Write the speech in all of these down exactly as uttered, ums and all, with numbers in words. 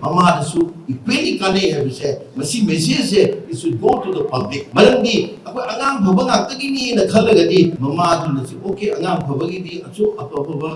ꯃꯃꯥꯗꯁꯨ equally ꯀꯥꯟꯅꯩ ꯍꯥꯏꯕꯁꯦ, ꯃꯁꯤ message say it should go to the public. ꯃꯔꯝꯗꯤ ꯑꯩꯈꯣꯏ ꯑꯉꯥꯡ ꯐꯕ ꯉꯥꯛꯇꯒꯤꯅꯦꯅ ꯈꯜꯂꯒꯗꯤ ꯃꯃꯥꯗꯨꯅꯁꯨ okay, ꯑꯉꯥꯡ ꯐꯕꯒꯤꯗꯤ ꯑꯁꯨꯛ ꯑꯐ ꯑꯐꯕ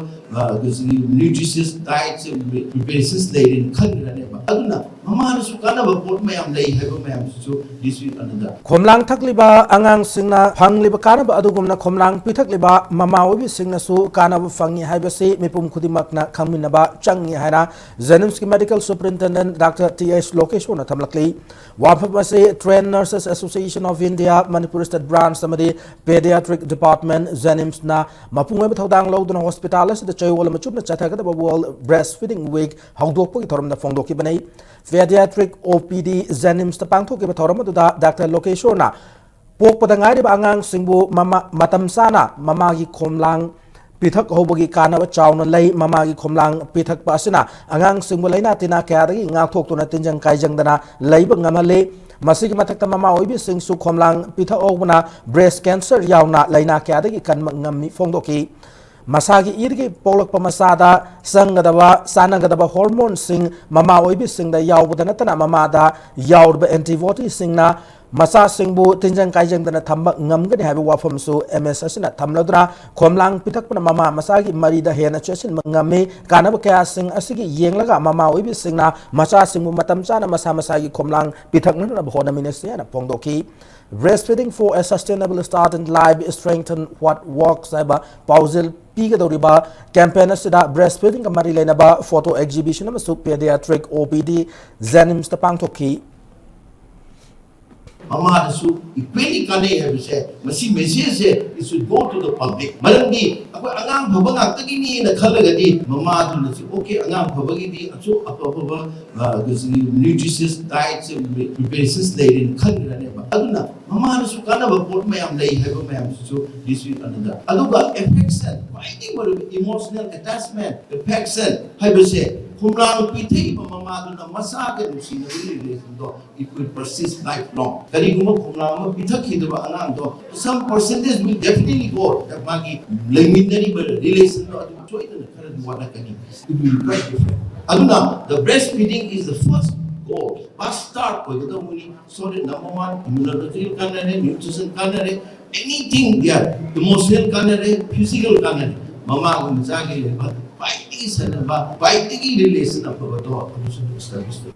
nutritious diet ꯁꯦ, preparations ꯂꯩꯔꯦꯅ ꯈꯟꯈ꯭ꯔꯅꯦꯕ꯫ ꯑꯗꯨꯅ ꯃꯃꯥꯗꯁꯨ ꯀꯥꯟꯅꯕ ꯄꯣꯠ ꯃꯌꯥꯝ ꯂꯩ ꯍꯥꯏꯕ ꯃꯌꯥꯝꯁꯤꯁꯨ this week ꯑꯗꯨꯗ ꯈꯣꯝꯂꯥꯡ ꯊꯛꯂꯤꯕ ꯑꯉꯥꯡꯁꯤꯡꯅ ꯐꯪꯂꯤꯕ ꯀꯥꯟꯅꯕ ꯑꯗꯨꯒꯨꯝꯅ ꯈꯣꯝꯂꯥꯡ ꯄꯤꯊꯛꯂꯤꯕ ꯃꯃꯥ ꯑꯣꯏꯕꯤꯁꯤꯡꯅꯁꯨ ꯀꯥꯟꯅꯕ ꯐꯪꯏ ꯍꯥꯏꯕꯁꯤ ꯃꯤꯄꯨꯝ ꯈꯨꯗꯤꯡꯃꯛꯅ ꯈꯪꯃꯤꯟꯅꯕ ꯆꯪꯏ ꯍꯥꯏꯅ JNIMSꯀꯤ Medical Superintendent Doctor T H Lokeshwarna ꯊꯝꯂꯛꯂꯤ꯫ ꯋꯥꯐꯝ ꯑꯁꯤ Trained Nurses Association of India, Manipur State Branch ꯑꯃꯗꯤ Pediatric Department, JNIMSꯅ ꯃꯄꯨꯡ ꯑꯣꯏꯕ ꯊꯧꯗꯥꯡ ꯂꯧꯗꯨꯅ ꯍꯣꯁꯄꯤꯇꯥꯜ ꯑꯁꯤꯗ ꯆꯌꯣꯜ ꯑꯃ ꯆꯨꯞꯅ ꯆꯠꯊꯒꯗꯕ World Breastfeeding Week ꯍꯧꯗꯣꯛꯄꯒꯤ ꯊꯧꯔꯝꯗ ꯐꯣꯡꯗꯣꯛꯈꯤꯕꯅꯤ꯫ Pediatric OPD JNIMSꯇ ꯄꯥꯡꯊꯣꯛꯈꯤꯕ ꯊꯧꯔꯝ ꯑꯗꯨꯗ Doctor Lokeshwarna ꯄꯣꯛꯄꯗ ꯉꯥꯏꯔꯤꯕ ꯑꯉꯥꯡꯁꯤꯡꯕꯨ ꯃꯃꯥ, ꯃꯇꯝ ꯆꯥꯅ ꯃꯃꯥꯒꯤ ꯈꯣꯝꯂꯥꯡ ꯄꯤꯊꯛ ꯍꯧꯕꯒꯤ ꯀꯥꯟꯅꯕ ꯆꯥꯎꯅ ꯂꯩ꯫ ꯃꯃꯥꯒꯤ ꯈꯣꯝꯂꯥꯡ ꯄꯤꯊꯛꯄ ꯑꯁꯤꯅ ꯑꯉꯥꯡꯁꯤꯡꯕꯨ ꯂꯥꯏꯅꯥ ꯇꯤꯟꯅꯥ ꯀꯌꯥꯗꯒꯤ ꯉꯥꯛꯊꯣꯛꯇꯨꯅ ꯇꯤꯟꯖꯪ ꯀꯥꯏꯖꯪꯗꯅ ꯂꯩꯕ ꯉꯝꯍꯜꯂꯤ꯫ ꯃꯁꯤꯒꯤ ꯃꯊꯛꯇ ꯃꯃꯥ ꯑꯣꯏꯕꯤꯁꯤꯡꯁꯨ ꯈꯣꯝꯂꯥꯡ ꯄꯤꯊꯛ ꯍꯧꯕꯅ breast cancer ꯌꯥꯎꯅ ꯂꯥꯏꯅꯥ ꯀꯌꯥꯗꯒꯤ ꯀꯟꯕ ꯉꯝꯃꯤ ꯐꯣꯡꯗꯣꯛꯈꯤ꯫ ꯃꯁꯥꯒꯤ ꯏꯗꯒꯤ ꯄꯣꯛꯂꯛꯄ ꯃꯆꯥꯗ ꯆꯪꯒꯗꯕ, ꯆꯥꯟꯅꯒꯗꯕ hormoneꯁꯤꯡ ꯃꯃꯥ ꯑꯣꯏꯕꯤꯁꯤꯡꯗ ꯌꯥꯎꯕꯗ ꯅꯠꯇꯅ ꯃꯃꯥꯗ ꯌꯥꯎꯔꯤꯕ antibodyꯁꯤꯡꯅ ꯃꯆꯥꯁꯤꯡꯕꯨ ꯇꯤꯟꯖꯪ ꯀꯥꯏꯖꯪꯗꯅ ꯊꯝꯕ ꯉꯝꯒꯅꯤ ꯍꯥꯏꯕ ꯋꯥꯐꯝꯁꯨ MS ꯑꯁꯤꯅ ꯊꯝꯂꯗꯨꯅ ꯈꯣꯝꯂꯥꯡ ꯄꯤꯊꯛꯄꯅ ꯃꯃꯥ ꯃꯆꯥꯒꯤ ꯃꯔꯤꯗ ꯍꯦꯟꯅ ꯆꯦꯠꯁꯤꯟꯕ ꯉꯝꯃꯤ꯫ ꯀꯥꯟꯅꯕ ꯀꯌꯥꯁꯤꯡ ꯑꯁꯤꯒꯤ ꯌꯦꯡꯂꯒ ꯃꯃꯥ ꯑꯣꯏꯕꯤꯁꯤꯡꯅ ꯃꯆꯥꯁꯤꯡꯕꯨ ꯃꯇꯝ ꯆꯥꯅ ꯃꯁꯥ ꯃꯁꯥꯒꯤ ꯈꯣꯝꯂꯥꯡ ꯄꯤꯊꯛꯅꯅꯕ ꯍꯣꯠꯅꯃꯤꯟꯅꯁꯤ ꯍꯥꯏꯅ ꯐꯣꯡꯗꯣꯛꯈꯤ꯫ Breastfeeding for a Sustainable Start in Life, Strengthen What Works ꯍꯥꯏꯕ ꯄꯥꯎꯖꯦꯜ ꯄꯤꯒꯗꯧꯔꯤꯕ campaign ꯑꯁꯤꯗ breastfeedingꯒ ꯃꯔꯤ ꯂꯩꯅꯕ photo exhibition ꯑꯃꯁꯨ Pediatric OPD JNIMSꯇ ꯄꯥꯡꯊꯣꯛꯈꯤ꯫ ꯃꯃꯥꯗꯁꯨ equally ꯀꯥꯟꯅꯩ ꯍꯥꯏꯕꯁꯦ, ꯃꯁꯤ message say it should go to the public. ꯃꯔꯝꯗꯤ ꯑꯩꯈꯣꯏ ꯑꯉꯥꯡ ꯐꯕ ꯉꯥꯛꯇꯒꯤꯅꯦꯅ ꯈꯜꯂꯒꯗꯤ ꯃꯃꯥꯗꯨꯅꯁꯨ okay, ꯑꯉꯥꯡ ꯐꯕꯒꯤꯗꯤ ꯑꯁꯨꯛ ꯑꯐꯕ nutritious diet ꯁꯦ, preparations ꯂꯩꯔꯦꯅ ꯈꯟꯈ꯭ꯔꯅꯦꯕ꯫ ꯑꯗꯨꯅ ꯃꯃꯥꯗꯁꯨ ꯀꯥꯟꯅꯕ ꯄꯣꯠ ꯃꯌꯥꯝ ꯂꯩ ꯍꯥꯏꯕ ꯃꯌꯥꯝꯁꯤꯁꯨ this week ꯑꯗꯨꯗ꯫ ꯑꯗꯨꯒ affection, ꯈ꯭ꯋꯥꯏꯗꯒꯤ ꯃꯔꯨꯑꯣꯏꯕ emotional attachment, affection ꯍꯥꯏꯕꯁꯦ, ꯈꯣꯝꯂꯥꯡ ꯄꯤꯊꯛꯏꯕ ꯃꯃꯥꯗꯨꯅ ꯃꯆꯥꯒ ꯅꯨꯡꯁꯤꯅꯕꯒꯤ relationꯗꯣ it will persist lifelong. ꯀꯔꯤꯒꯨꯝꯕ ꯈꯣꯝꯂꯥꯡ ꯑꯃ ꯄꯤꯊꯛꯈꯤꯗꯕ ꯑꯉꯥꯡꯗꯣ, some percentage will definitely go, ꯃꯥꯒꯤ ꯂꯩꯃꯤꯟꯅꯔꯤꯕ relationꯗꯣ ꯑꯗꯨ ꯁꯣꯏꯗꯅ ꯈꯔꯗꯤ ꯋꯥꯠꯂꯛꯀꯅꯤ꯫ It will be quite different. ꯑꯗꯨꯅ the breastfeeding is the first goal. First start ꯑꯣꯏꯒꯗꯧꯕꯅꯤ꯫ So that number one, immunological ꯀꯥꯟꯅꯔꯦ, nutrition ꯀꯥꯟꯅꯔꯦ, anything, yeah, emotional ꯀꯥꯟꯅꯔꯦ, physical ꯀꯥꯟꯅꯔꯦ꯫ ꯃꯃꯥꯒꯤ ꯃꯆꯥꯒꯤ ꯂꯩꯕ ꯈ꯭ꯋꯥꯏꯗꯒꯤ ꯁꯥꯟꯅꯕ, ꯈ꯭ꯋꯥꯏꯗꯒꯤ relation ꯑꯐꯕꯗꯣ ꯑꯗꯨꯁꯨ establish ꯇꯧꯕ꯫